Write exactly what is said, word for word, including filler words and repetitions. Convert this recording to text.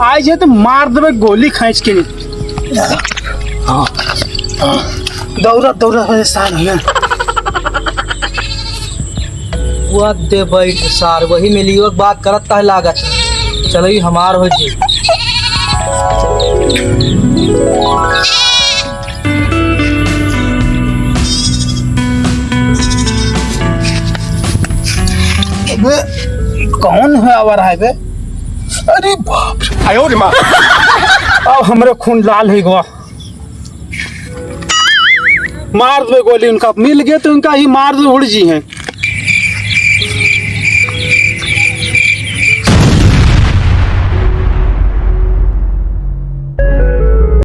आइ जाए तो मार देबे गोली खींच के। हाँ, हाँ। दौड़ा, दौड़ा, परेशान हो गया। वो दे बैठ सार, वही मिली, वो बात करत है लागत। चलो, ये हमार हो जी। अबे, कौन है आवा रहा है बे? अरे बाप रे। आयो रे माँ। अब हमरे खून लाल हो गवा। मार दे गोली उनका, मिल गए तो उनका ही मार दे, उड़ जी हैं।